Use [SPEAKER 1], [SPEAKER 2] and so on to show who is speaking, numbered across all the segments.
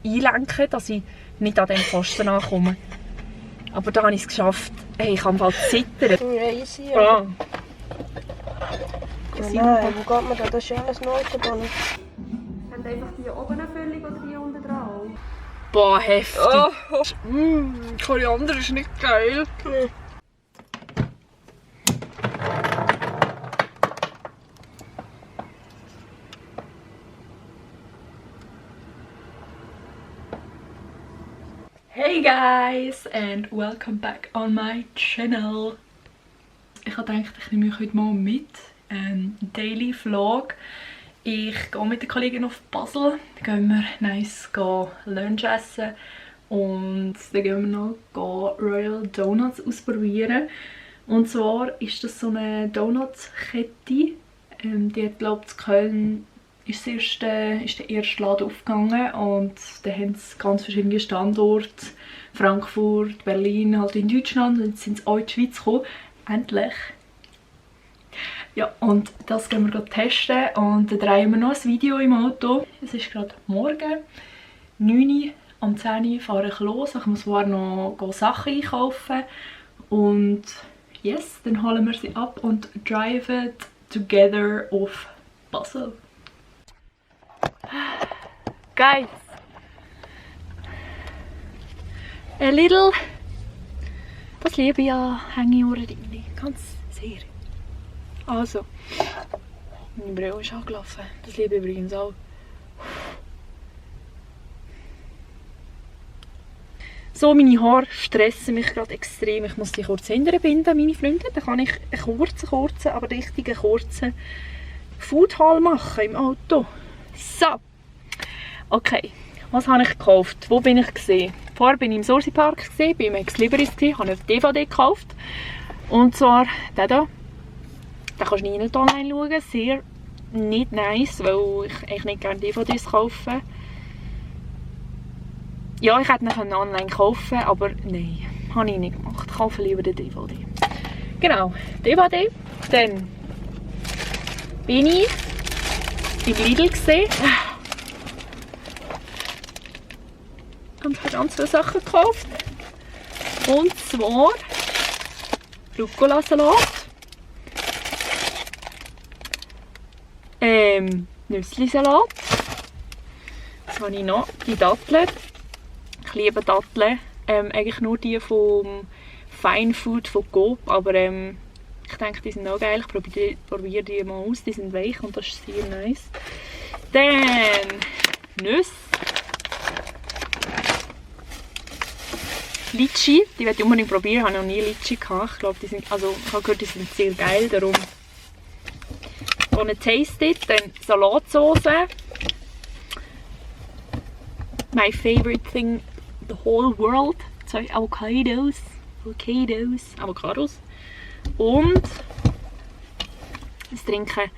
[SPEAKER 1] Einlenken, dass ich nicht an den Pfosten ankomme. Aber da habe ich es geschafft. Hey, ich kann bald zittern.
[SPEAKER 2] Crazy.
[SPEAKER 1] Ja.
[SPEAKER 2] Nein, wo geht man da? Das ist ja alles Autobahn.
[SPEAKER 3] Haben einfach die oben eine Füllung oder die unten dran?
[SPEAKER 1] Boah, heftig.
[SPEAKER 2] Koriander ist nicht geil.
[SPEAKER 1] Hey guys and welcome back on my channel. Ich habe gedacht, ich nehme euch heute mal mit. Daily Vlog. Ich gehe mit den Kollegen auf Basel. Dann gehen wir nice Lunch essen. Und dann gehen wir noch Royal Donuts ausprobieren. Und zwar ist das so eine Donuts-Kette. Die hat, glaube ich, in Köln ist der erste Laden aufgegangen. Und da haben sie ganz verschiedene Standorte. Frankfurt, Berlin, halt in Deutschland. Und jetzt sind sie auch in die Schweiz gekommen. Endlich. Ja, und das gehen wir testen und dann drehen wir noch ein Video im Auto. Es ist gerade morgen, 9 Uhr, um 10 Uhr fahre ich los. Ich muss vorher noch Sachen einkaufen. Und yes, dann holen wir sie ab und driven together auf Basel. Guys, a little, das liebe ich ja, Hängeohren, ganz sehr. Also, meine Brille ist angelaufen. Das liebe ich übrigens auch. So, meine Haare stressen mich gerade extrem. Ich muss die kurz hinterher binden, meine Freunde. Dann kann ich einen kurzen, aber richtigen kurzen Food-Haul machen im Auto. So. Okay, was habe ich gekauft? Wo bin ich gesehen? Vorher bin ich im Sursi Park gesehen, bin im Ex-Libris gesehen, habe eine DVD gekauft. Und zwar den hier. Da kannst du nicht online schauen, sehr nicht nice, weil ich eigentlich nicht gerne DVDs kaufe. Ja, ich hätte ihn online kaufen, aber nein, habe ich nicht gemacht. Ich kaufe lieber den DVD. Genau, DVD. Dann bin ich im Lidl gesehen und habe ganz viele Sachen gekauft. Und zwar Rucola-Salat. Nüsslisalat. Was habe ich noch? Die Datteln. Ich liebe Datteln. Eigentlich nur die vom Fine Food von Coop. Aber ich denke, die sind auch geil. Ich probiere die mal aus. Die sind weich und das ist sehr nice. Dann Nüsse. Litschi. Die werde ich unbedingt probieren. Ich habe noch nie Litschi gehabt. Ich glaube, ich habe gehört, die sind sehr geil. Darum taste it. Dann Salatsauce. My favorite thing in the whole world. Zwei Avocados. Und das Trinken.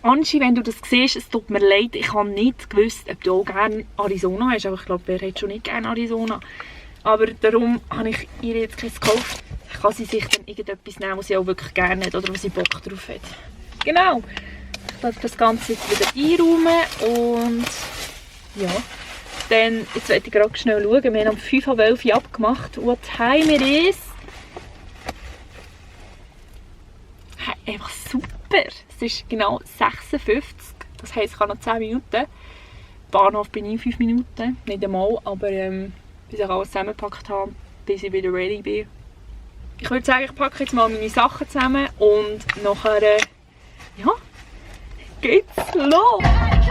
[SPEAKER 1] Anschi, wenn du das siehst, es tut mir leid, ich habe nicht gewusst, ob du auch gerne Arizona hast. Aber ich glaube, wer hat schon nicht gerne Arizona. Aber darum habe ich ihr jetzt keins gekauft. Kann sie sich dann irgendetwas nehmen, was sie auch wirklich gerne hat oder was sie Bock drauf hat. Genau. Ich darf das Ganze jetzt wieder einräumen und ja, dann, jetzt werde ich gerade schnell schauen, wir haben um 5:11 Uhr abgemacht, what time it is. Hey, einfach super, es ist genau 56, das heisst, ich habe noch 10 Minuten, Bahnhof bin ich in 5 Minuten, nicht einmal, aber bis ich alles zusammengepackt habe, bis ich wieder ready bin. Ich würde sagen, ich packe jetzt mal meine Sachen zusammen und nachher, ja, geht's los! Ich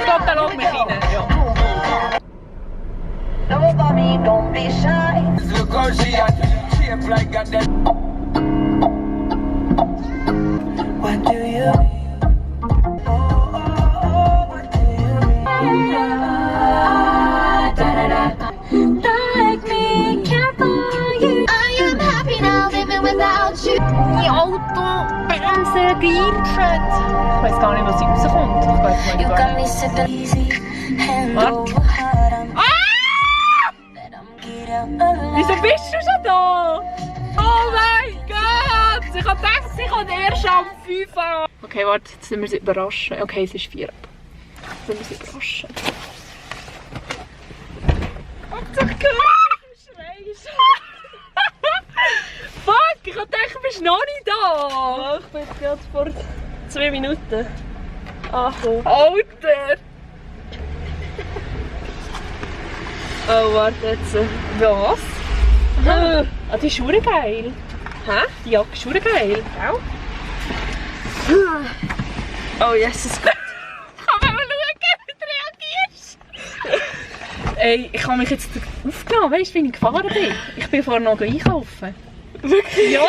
[SPEAKER 1] glaube, da lässt mich rein. Ja. Autobremse geinfert. Ich weiß gar nicht, was hier rauskommt. Ich gehe jetzt mal in die Warte. Ah! Wieso bist du schon Oh mein Gott! Ich hab gedacht, sie kommt erst am 5 an. Okay, warte, jetzt müssen wir sie überraschen. Okay, es ist 4. Jetzt müssen wir sie überraschen. Kommt doch gut! Schreist. Fuck, ich hab gedacht, du bist noch nicht da.
[SPEAKER 2] Ja, ich bin jetzt gerade vor 2 Minuten angekommen.
[SPEAKER 1] Alter!
[SPEAKER 2] Oh, warte jetzt.
[SPEAKER 1] Was? Ah, die ist schon geil.
[SPEAKER 2] Hä?
[SPEAKER 1] Die Jacke ist schon geil, gell?
[SPEAKER 2] Oh, Jesus Gott.
[SPEAKER 1] Kann man mal schauen, wie du reagierst? Ey, ich habe mich jetzt aufgenommen, weißt du, wie ich gefahren bin? Ich bin vorher noch einkaufen.
[SPEAKER 2] Wirklich?
[SPEAKER 1] Ja.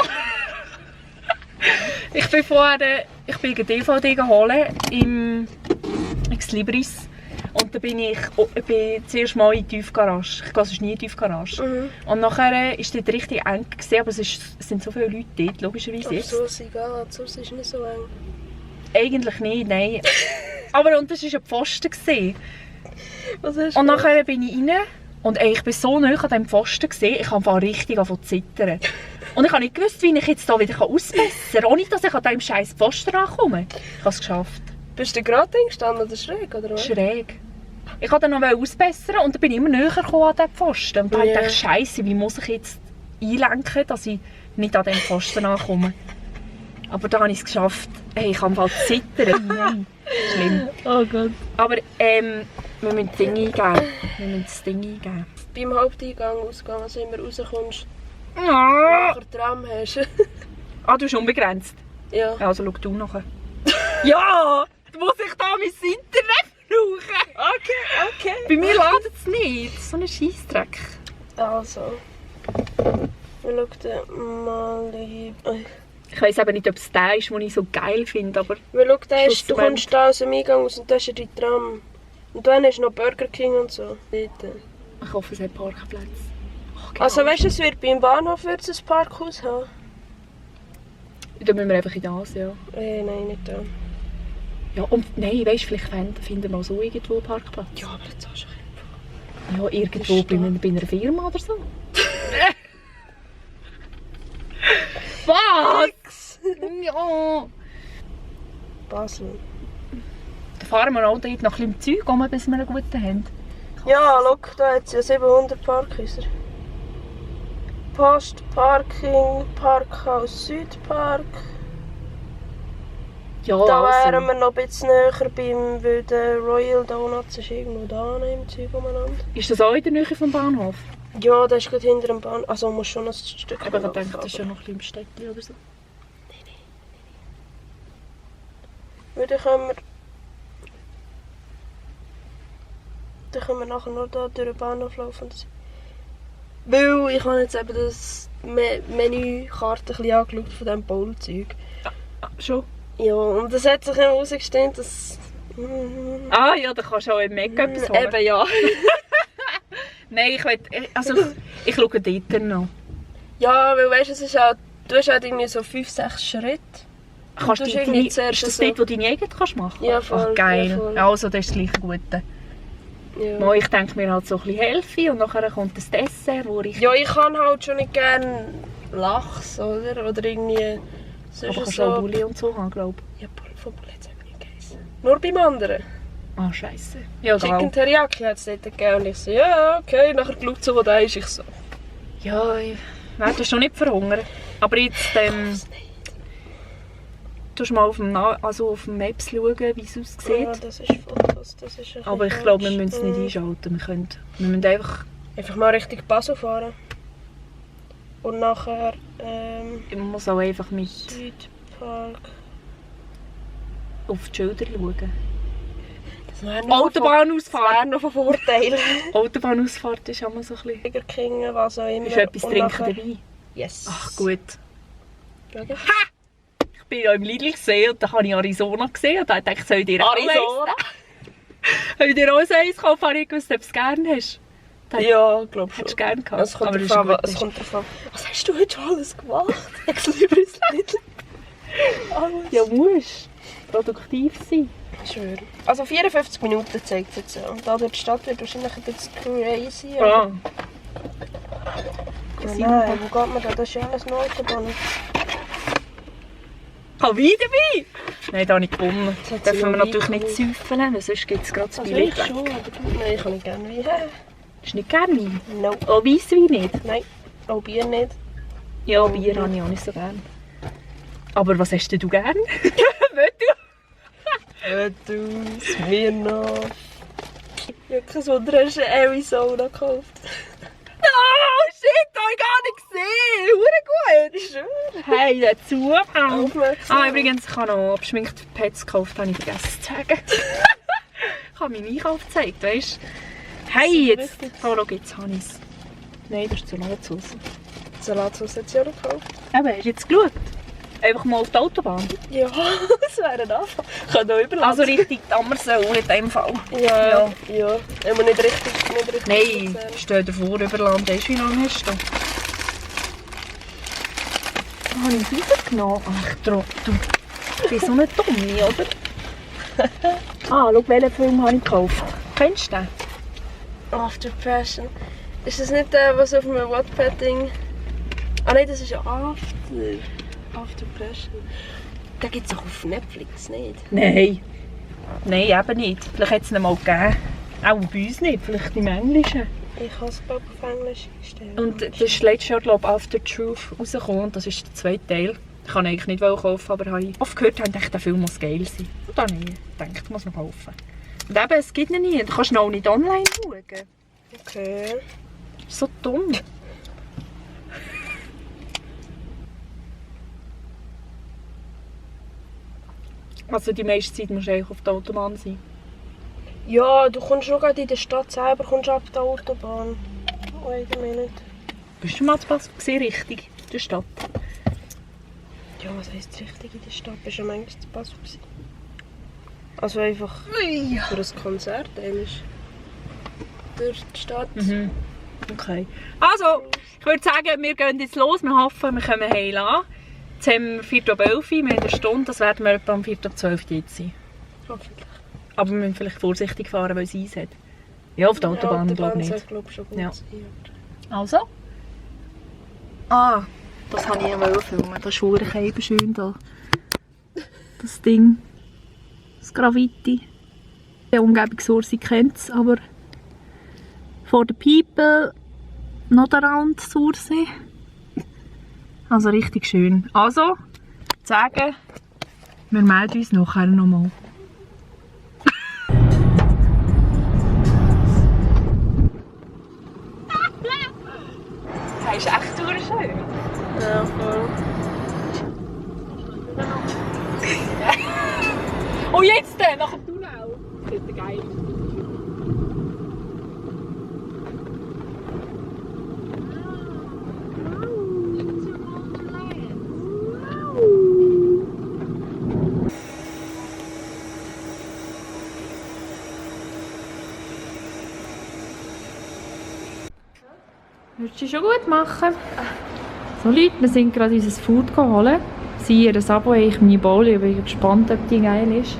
[SPEAKER 1] Ich bin vorher eine DVD holen im Ex Libris. Und dann bin ich zuerst mal in die Tiefgarage. Ich gehe sonst nie in die Tiefgarage.
[SPEAKER 2] Mhm.
[SPEAKER 1] Und nachher war es dort richtig eng, aber es sind so viele Leute dort, logischerweise
[SPEAKER 2] Aber
[SPEAKER 1] jetzt.
[SPEAKER 2] so ist es egal, sonst ist es nicht so eng.
[SPEAKER 1] Eigentlich nicht, nein. Aber und das war ein Pfosten.
[SPEAKER 2] Was hast
[SPEAKER 1] Und nachher bin ich rein und ey, ich war so nah an diesem Pfosten, ich habe richtig angefangen zu zittern. Und ich habe nicht gewusst, wie ich jetzt hier wieder ausbessern kann, ohne dass ich an diesem scheiß Pfosten ankomme. Ich habe es geschafft.
[SPEAKER 2] Bist du gerade gestanden oder schräg, oder was?
[SPEAKER 1] Schräg. Ich wollte dann noch ausbessern und dann bin ich immer näher gekommen an diesen Pfosten. Und dann
[SPEAKER 2] Yeah.
[SPEAKER 1] dachte ich, Scheiße, wie muss ich jetzt einlenken, dass ich nicht an diesem Pfosten ankomme. Aber da habe ich es geschafft. Hey, ich kann bald zittern. Nein, schlimm.
[SPEAKER 2] Oh Gott.
[SPEAKER 1] Aber wir müssen das Ding eingeben. Wir müssen das Ding eingeben.
[SPEAKER 2] Beim Haupteingang ausgehen, also immer rauskommst,
[SPEAKER 1] Ah,
[SPEAKER 2] nachher Tram hast.
[SPEAKER 1] du hast unbegrenzt.
[SPEAKER 2] Ja.
[SPEAKER 1] Ja, also schau du nachher. Ja! Du musst ich da mein Internet brauchen.
[SPEAKER 2] Okay.
[SPEAKER 1] Bei mir ladet es nicht. So ein Scheissdreck.
[SPEAKER 2] Also. Wir schauen mal hier.
[SPEAKER 1] Ich weiss eben nicht, ob es der ist, den ich so geil finde, aber...
[SPEAKER 2] Wir schauen, du
[SPEAKER 1] Schlussmoment.
[SPEAKER 2] kommst da aus dem Eingang raus und da ist die Tram. Und dann hast du noch Burger King und so. Dort.
[SPEAKER 1] Ich hoffe, es hat Parkplätze. Oh, genau.
[SPEAKER 2] Also weißt du, es wird beim Bahnhof ein Parkhaus haben?
[SPEAKER 1] Dann müssen wir einfach in das, ja.
[SPEAKER 2] Nein, nicht da.
[SPEAKER 1] Ja, und nein, weißt du, vielleicht finden wir auch so irgendwo einen Parkplatz.
[SPEAKER 2] Ja, aber jetzt hast du
[SPEAKER 1] Ja, irgendwo bei einer Firma oder so. Was? Ja.
[SPEAKER 2] Basel.
[SPEAKER 1] Dann fahren wir auch dort noch ein bisschen im Zeug, um, bis wir einen guten haben.
[SPEAKER 2] Ja, schau, da hat es ja 700 Parkhäuser. Post, Parking, Parkhaus Südpark.
[SPEAKER 1] Ja,
[SPEAKER 2] Da
[SPEAKER 1] also.
[SPEAKER 2] wären wir noch ein bisschen näher beim, weil der Royal Donuts ist irgendwo da im Zeug umeinander.
[SPEAKER 1] Ist das auch in der Nähe vom Bahnhof?
[SPEAKER 2] Ja, der ist gerade hinter dem Bahn. Also muss schon ein Stück
[SPEAKER 1] Aber ich
[SPEAKER 2] laufen,
[SPEAKER 1] denke, das ist ja
[SPEAKER 2] aber-
[SPEAKER 1] noch ein bisschen im Städtchen oder so.
[SPEAKER 2] Weil dann können wir nachher nur da durch den Bahnhof laufen. Weil ich habe jetzt eben das Menükarte ein bisschen angeschaut von diesem Bowl-Zeug.
[SPEAKER 1] Ah, schon?
[SPEAKER 2] Ja, und es hat sich herausgestellt, dass...
[SPEAKER 1] Ah ja, da kannst du auch im Mega etwas holen.
[SPEAKER 2] Eben ja.
[SPEAKER 1] Nein, ich schaue dort noch.
[SPEAKER 2] Ja, weil weißt du, es ist auch... Du hast halt irgendwie so 5-6 Schritte.
[SPEAKER 1] Kannst
[SPEAKER 2] du
[SPEAKER 1] du
[SPEAKER 2] hast irgendwie
[SPEAKER 1] deine,
[SPEAKER 2] zuerst
[SPEAKER 1] ist das
[SPEAKER 2] so-
[SPEAKER 1] dort, wo du deine eigene kannst machen?
[SPEAKER 2] Ja, voll,
[SPEAKER 1] Ach, geil.
[SPEAKER 2] ja, voll.
[SPEAKER 1] Also, das ist das gleiche Gute.
[SPEAKER 2] Ja.
[SPEAKER 1] Mal, ich denke mir halt so ein bisschen helfen und nachher kommt das Dessert, wo ich...
[SPEAKER 2] Ja, ich kann halt schon nicht gerne Lachs, oder? Oder irgendwie...
[SPEAKER 1] aber kannst du auch Bulli und so haben, glaube
[SPEAKER 2] Ja, von Bulli hat es eben nicht gegessen. Nur beim anderen.
[SPEAKER 1] ich. Ah, scheisse. Ja,
[SPEAKER 2] Chicken
[SPEAKER 1] egal.
[SPEAKER 2] Teriyaki hat es dort gegeben und ich so, ja, okay. Nachher geschaut, so, wo der ist, ich so...
[SPEAKER 1] Ja, ich werde schon nicht verhungern. Aber jetzt, du mal auf dem Maps schauen, wie es aussieht.
[SPEAKER 2] Ja, das ist Fotos, das ist ein
[SPEAKER 1] Aber ich
[SPEAKER 2] bisschen
[SPEAKER 1] glaube, wir
[SPEAKER 2] falsch.
[SPEAKER 1] müssen es nicht einschalten. Wir müssen einfach...
[SPEAKER 2] Einfach mal Richtung Basel fahren. Und nachher,
[SPEAKER 1] Ich muss auch einfach mit
[SPEAKER 2] Südpark.
[SPEAKER 1] auf die Schilder schauen.
[SPEAKER 2] Das wäre noch
[SPEAKER 1] Autobahnausfahrt!
[SPEAKER 2] noch von Vorteil.
[SPEAKER 1] Autobahnausfahrt ist immer so ein bisschen...
[SPEAKER 2] Burger King, was auch immer.
[SPEAKER 1] Ist etwas
[SPEAKER 2] Und
[SPEAKER 1] trinken
[SPEAKER 2] nachher-
[SPEAKER 1] dabei?
[SPEAKER 2] Yes.
[SPEAKER 1] Ach gut.
[SPEAKER 2] Schau.
[SPEAKER 1] Ich bin ja im Lidl gesehen und da habe ich Arizona gesehen und da dachte ich, soll ich dir auch
[SPEAKER 2] Arizona?
[SPEAKER 1] Habe ich dir auch eins gekauft, habe ich gewusst, ob du es gerne hast.
[SPEAKER 2] Ja, glaube
[SPEAKER 1] Hättest du
[SPEAKER 2] schon.
[SPEAKER 1] gerne gehabt.
[SPEAKER 2] Es kommt
[SPEAKER 1] aber
[SPEAKER 2] drauf
[SPEAKER 1] das ist
[SPEAKER 2] an,
[SPEAKER 1] gut.
[SPEAKER 2] es kommt drauf an. Was hast du heute schon alles gemacht? Ich liebe es nicht. Alles.
[SPEAKER 1] Ja, musst produktiv sein.
[SPEAKER 2] Ich schwöre. Also 54 Minuten zeigt es jetzt. Und da durch die Stadt wird wahrscheinlich ein bisschen crazy.
[SPEAKER 1] Ja.
[SPEAKER 2] Nein, wo geht man da? Das ist ja alles eine Autobahn.
[SPEAKER 1] Wie dabei? Nein, da habe ich gewonnen.
[SPEAKER 2] Jetzt hat
[SPEAKER 1] Dürfen
[SPEAKER 2] sie
[SPEAKER 1] wir
[SPEAKER 2] noch
[SPEAKER 1] natürlich
[SPEAKER 2] Wein
[SPEAKER 1] nicht säufeln, weil sonst gibt es gerade das
[SPEAKER 2] Also
[SPEAKER 1] Billig.
[SPEAKER 2] ich schon, aber du? Nein, ich kann nicht gerne Wein.
[SPEAKER 1] Hast du nicht gerne Wein?
[SPEAKER 2] No.
[SPEAKER 1] Oh, Weisswein nicht?
[SPEAKER 2] Nein, auch Bier nicht.
[SPEAKER 1] Ja, Bier habe ich auch nicht so gerne. Aber was hast denn du gerne?
[SPEAKER 2] Du, Smirnoff. Wirklich so, du hast eine Arizona gekauft.
[SPEAKER 1] Oh shit, das habe ich gar nicht gesehen! Hure gut! Hey, dazu!
[SPEAKER 2] Aufmerksam.
[SPEAKER 1] Übrigens, ich habe noch abschminkte Pets gekauft, habe ich vergessen zu sagen. Ich habe meinen Einkauf gezeigt, weißt du? Hey, jetzt! Oh, schau, jetzt habe ich es. Nein, das ist Salatsauce.
[SPEAKER 2] Salatsauce hat sie auch noch gekauft.
[SPEAKER 1] Eben, hast du jetzt geschaut? Einfach mal auf die Autobahn.
[SPEAKER 2] Ja, das wäre ein Anfang. Ich kann noch überladen.
[SPEAKER 1] Also richtig die Ammersau in dem Fall.
[SPEAKER 2] Ja. Aber nicht richtig.
[SPEAKER 1] Nein, stell dir vor, Überland, weißt du, wie lange hast du? Habe ich rausgenommen? Ach, Trottel. Ich bin so eine Dumme, oder? Schau, welchen Film habe ich gekauft. Kennst du den?
[SPEAKER 2] After Passion. Ist das nicht der, was auf einem Wattpad-Ding... Ah nein, das ist ja After Passion. Den gibt es auch auf Netflix, nicht?
[SPEAKER 1] Nein. Nein, eben nicht. Vielleicht hat es ihn mal gegeben. Auch bei uns nicht, vielleicht im Englischen.
[SPEAKER 2] Ich habe es glaube auf Englisch gestellt.
[SPEAKER 1] Und das ist letztes Jahr, glaube ich, After Truth rausgekommen. Und das ist der zweite Teil. Ich kann eigentlich nicht kaufen, aber habe ich oft gehört, dass der Film muss geil sein. Und dann habe ich gedacht, ich muss noch kaufen. Und eben, es gibt ihn nicht. Du kannst ihn auch nicht online schauen.
[SPEAKER 2] Okay.
[SPEAKER 1] So dumm. Also die meiste Zeit musst du eigentlich auf der Autobahn sein.
[SPEAKER 2] Ja, du kommst noch gerade in der Stadt selber, kommst ab der Autobahn. Wait a minute.
[SPEAKER 1] Bist du mal zu Pass richtig in der Stadt?
[SPEAKER 2] Ja, was heisst richtig in der Stadt? Bist du am manchmal zu Pass gewesen? Also einfach für ein Konzert eigentlich. Durch die Stadt.
[SPEAKER 1] Mhm. Okay. Also, ich würde sagen, wir gehen jetzt los. Wir hoffen, wir kommen heim an. Jetzt haben wir 4:11 Uhr, wir haben eine Stunde. Das werden wir etwa um 4:12 Uhr jetzt sein.
[SPEAKER 2] Hoffentlich.
[SPEAKER 1] Aber wir müssen vielleicht vorsichtig fahren, weil es Eis hat. Ja, auf der Autobahn glaube ich nicht.
[SPEAKER 2] Glaub schon gut
[SPEAKER 1] Ja.
[SPEAKER 2] sein.
[SPEAKER 1] Also? Ah, das wollte ich ja filmen. Das ist verdammt schön da. Das Ding. Das Graffiti. Die Umgebungssource kennt es, aber for the people not around Sursee. Also richtig schön. Also, sagen, wir melden uns nachher nochmal. Das ist echt schön.
[SPEAKER 2] Ja, voll.
[SPEAKER 1] Und jetzt nach dem Tunnel. Das wird geil.
[SPEAKER 3] Würdest du schon gut machen? So Leute, wir sind gerade unser Food geholt. Sie ihr Abo, ich meine Bowl, ich bin gespannt, ob die geil ist.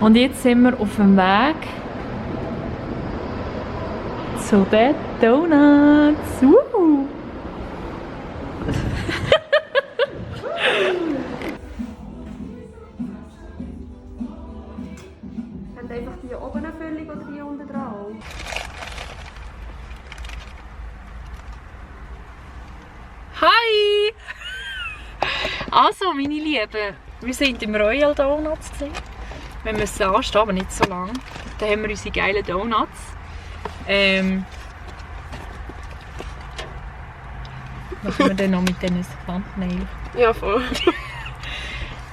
[SPEAKER 3] Und jetzt sind wir auf dem Weg zu den Donuts.
[SPEAKER 4] Haben einfach die oben eine Füllung oder die unten dran?
[SPEAKER 1] Hi! Also, meine Lieben, wir sind im Royal Donuts. Wir müssen anstehen, aber nicht so lange. Da haben wir unsere geilen Donuts. Machen wir dann noch mit diesen Thumbnail.
[SPEAKER 2] Ja, voll.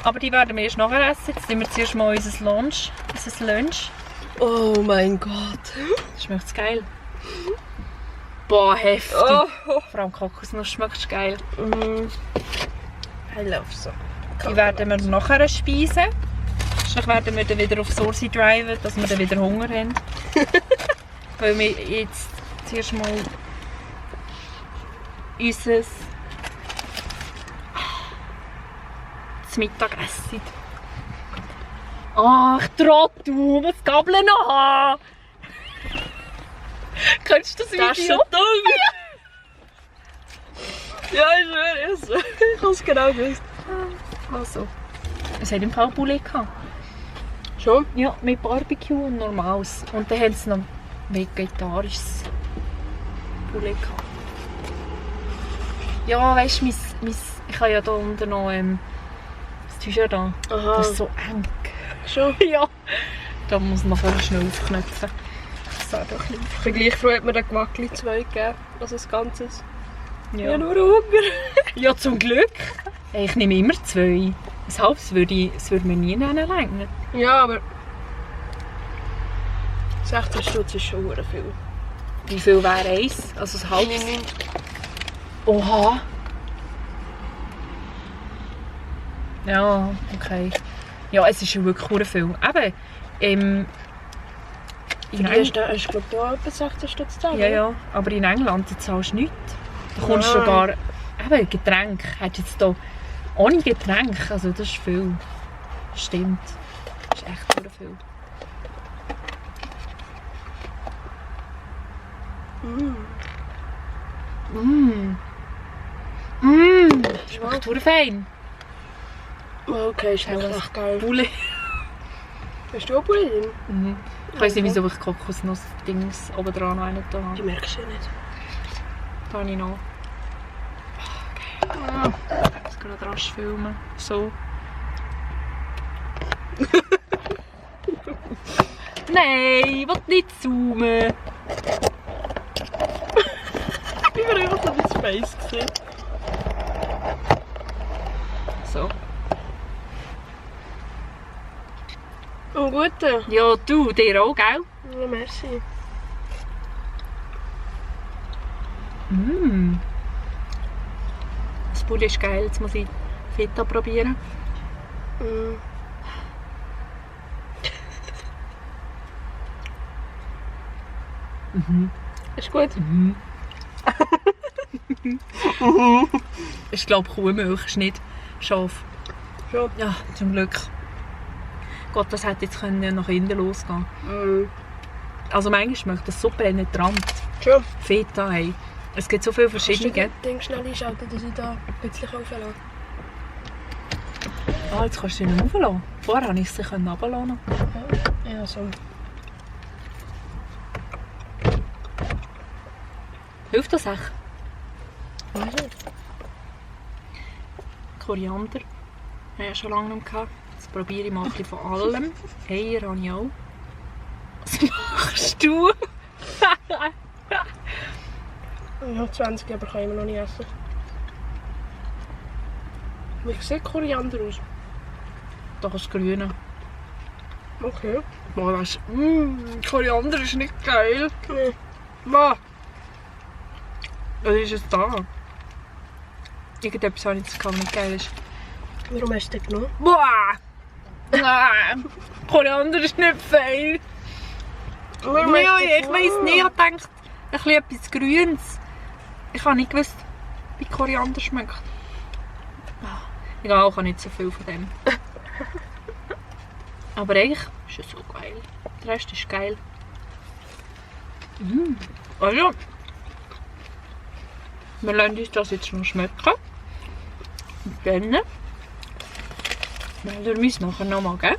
[SPEAKER 1] Aber die werden wir erst nachher essen. Jetzt nehmen wir zuerst mal unser Lunch.
[SPEAKER 2] Oh mein Gott.
[SPEAKER 1] Schmeckt's geil? Boah, heftig.
[SPEAKER 2] Oh.
[SPEAKER 1] Vor allem Kokosnuss schmeckt geil.
[SPEAKER 2] I love so.
[SPEAKER 1] Die werden wir nachher speisen. Sonst werden wir dann wieder auf Sursee driven, dass wir dann wieder Hunger haben. Weil wir jetzt zuerst mal unser zum Mittag essen. Ach, Trottel, was Gabeln noch haben? Kennst du das Video?
[SPEAKER 2] Das ist so dumm. Ja, ich schwöre, ich habe es genau gewusst.
[SPEAKER 3] Also. Es hat im Fall Poulet gehabt.
[SPEAKER 2] Schon?
[SPEAKER 3] Ja, mit Barbecue und normales. Und dann haben sie noch vegetarisches Poulet gehabt. Ja, weißt du, ich habe ja da unten noch das T-Shirt an.
[SPEAKER 2] Aha.
[SPEAKER 3] Das ist so eng.
[SPEAKER 2] Schon?
[SPEAKER 3] Ja. Da muss man noch schnell aufknöpfen. Das war doch lieb.
[SPEAKER 2] Ich bin gleich froh, hat mir den Gewackli 2 gegeben, also das Ganze. Ich
[SPEAKER 3] Ja.
[SPEAKER 2] habe nur Hunger.
[SPEAKER 3] Ja, zum Glück. Ich nehme immer 2. Ein halbes würde mir nie nennen.
[SPEAKER 2] Ja, aber 16 Stutz ist schon verdammt viel.
[SPEAKER 3] Wie viel wäre eins? Also ein halbes? Oha. Ja, okay. Ja, es ist ja wirklich verdammt viel. Eben, in
[SPEAKER 2] Für die hast du, glaube ich, auch etwa 16 Stutz gezahlt.
[SPEAKER 3] Ja, ja, aber in England zahlst du nichts. Da kommst du
[SPEAKER 2] Nein.
[SPEAKER 3] sogar... Eben, Getränk. Hast du jetzt hier ohne Getränk, also das ist viel. Stimmt. Das ist echt verdammt viel. Schmeckt verdammt fein.
[SPEAKER 2] Okay, ist
[SPEAKER 3] Ja,
[SPEAKER 2] echt geil.
[SPEAKER 3] Poulet.
[SPEAKER 2] Hast du auch Poulet drin?
[SPEAKER 3] Ich weiss nicht, wieso ich Kokosnuss-Dings oben dran noch einen da
[SPEAKER 2] Die
[SPEAKER 3] habe.
[SPEAKER 2] merkst du ja nicht.
[SPEAKER 3] Da habe ich noch. Okay. Ich muss gerade rasch filmen. So. Nein, ich will nicht zoomen.
[SPEAKER 2] Ich war einfach so ein Space gesehen.
[SPEAKER 3] So.
[SPEAKER 2] Und gute.
[SPEAKER 3] Ja, du, dir auch, gell?
[SPEAKER 2] Ja, merci.
[SPEAKER 3] Das Poulet ist geil, jetzt muss ich Feta probieren.
[SPEAKER 2] Ist gut.
[SPEAKER 3] Ich glaube, Kuhmilch ist nicht scharf.
[SPEAKER 2] Schon.
[SPEAKER 3] Ja, zum Glück. Gott, das hätte jetzt nach innen losgehen können. Also manchmal schmeckt das so penetrant.
[SPEAKER 2] Schon.
[SPEAKER 3] Feta, hey. Es gibt so viele
[SPEAKER 2] Kannst du
[SPEAKER 3] verschiedene.
[SPEAKER 2] das Ding schnell einschalten, dass ich da plötzlich auflasse?
[SPEAKER 3] Ah, jetzt kannst du sie nicht rauflassen. Vorher konnte ich sie runterlassen.
[SPEAKER 2] Ja, so.
[SPEAKER 3] Hilft das echt?
[SPEAKER 2] Weiß nicht.
[SPEAKER 3] Koriander. Habe ich schon lange nicht mehr gehabt. Jetzt probiere ich mal ein bisschen von allem. Eier habe ich auch. Was machst du?
[SPEAKER 2] Ja, 20, aber kann ich immer noch nicht essen. Wie sieht Koriander aus?
[SPEAKER 3] Doch das Grüne.
[SPEAKER 2] Okay.
[SPEAKER 3] Boah, weißt du, Koriander ist nicht geil.
[SPEAKER 2] Nee. Was?
[SPEAKER 3] Was ist es da? Irgendetwas habe ich jetzt gehabt, nicht geil ist.
[SPEAKER 2] Warum hast du den genommen?
[SPEAKER 3] Boah! Nein! Koriander ist nicht fein.
[SPEAKER 2] Warum
[SPEAKER 3] Ja,
[SPEAKER 2] hast du den
[SPEAKER 3] ich weiss nicht, ich habe gedacht, ein bisschen etwas Grünes. Ich habe nicht gewusst, wie Koriander schmeckt. Ah, egal, ich habe nicht so viel von dem. Aber eigentlich ist es so geil. Der Rest ist geil. Also, wir lassen uns das jetzt noch schmecken. Und dann melden wir uns nachher nochmal, gell?